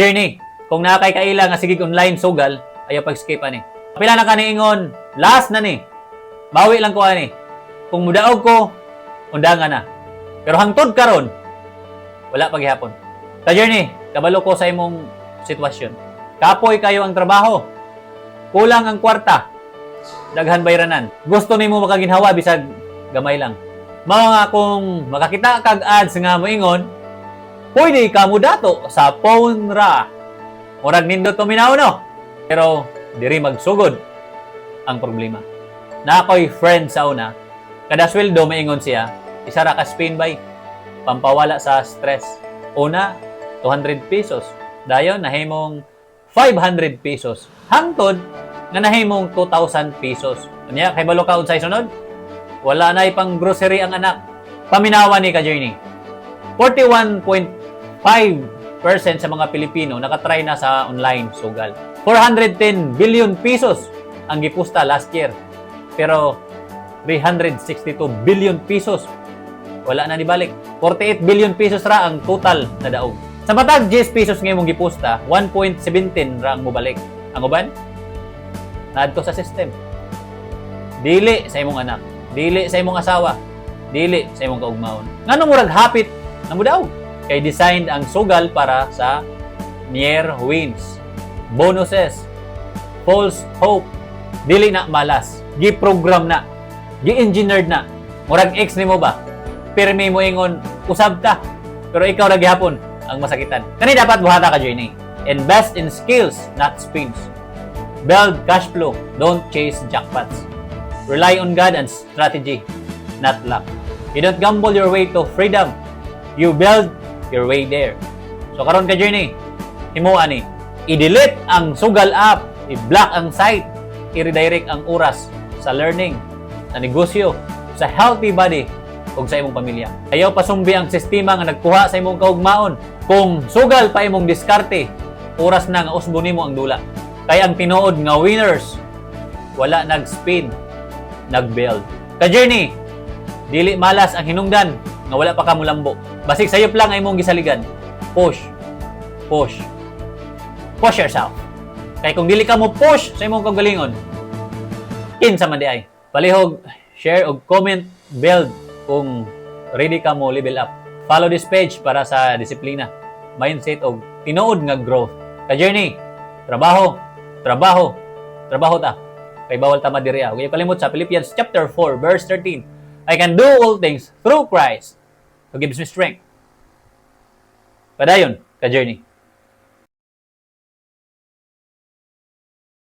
Journey, kung naa kay kaila nga sige online sugal, ayaw pag-skip ani. Pila na ka niingon, last na ni. Bawi lang ko ani. Kung mudaog ko, undangan na. Pero hangtod karon, wala pa gihapon. Ka Journey, kabalo ko sa imong sitwasyon. Kapoy kayo ang trabaho. Kulang ang kwarta. Daghan bayranan. Gusto nimo makaginhawa bisag gamay lang. Mao nga kung makakita kag ads nga moingon, pwede ka mo dato sa phone ra. Murag nindot paminaw, no? Pero diri magsugod ang problema. Naa ko'y friend sa una, kada sweldo maingon siya, isa ra ka spin bay, pampawala sa stress. Una, 200 pesos. Dayon, nahimong 500 pesos. Hangtod, nga nahimong 2,000 pesos. Unya, kay balo ka unsay sunod? Wala na pang grocery ang anak. Paminawa ni ka Journey. 41.5% sa mga Pilipino nakatry na sa online sugal. 410 billion pesos ang gipusta last year. Pero 362 billion pesos wala na nibalik. 48 billion pesos ra ang total na daog. Sa matag 10 pesos nga imong gipusta, 1.17 ra ang mobalik. Ang uban naadto sa system. Dili sa imong anak, dili sa imong asawa, dili sa imong kaugmaon. Ngano murag hapit na mudaog? Kay designed ang sugal para sa near wins, bonuses, false hope, dili na malas, gi-program na, gi-engineered na. Murag ex nimo ba? Pirmi mo ingon, "Usab ta." Pero ikaw ra gihapon ang masakitan. Kani dapat buhata ka Journey. Invest in skills, not spins. Build cash flow, don't chase jackpots. Rely on God and strategy, not luck. You don't gamble your way to freedom. You build your way there. So karon ka Journey, himo ani. I-delete ang sugal app, i-block ang site, i-redirect ang oras sa learning, sa negosyo, sa healthy body ug sa imong pamilya. Ayaw pasumbi ang sistema nga nagkuha sa imong kaugmaon. Kung sugal pa imong diskarte, oras na nga usbon nimo ang dula. Kay ang tinuod nga winners, wala nag-spin, nag-build. Ka-Journey, dili malas ang hinungdan nga wala pa ka mulambo. Basig sayop lang ang imong gisaligan. Push. Push. Push yourself. Kay kung dili ka mo push sa imong kaugalingon, kinsa man diay? Palihog, share og comment "build" kung ready ka mo level up. Follow this page para sa disiplina, mindset og tinuod nga growth. Ka-Journey, trabaho, trabaho, trabaho ta. Kay bawal ta madiri. Huwag kalimot sa Philippians chapter 4 verse 13. "I can do all things through Christ who gives me strength." Padayon, ka-Journey.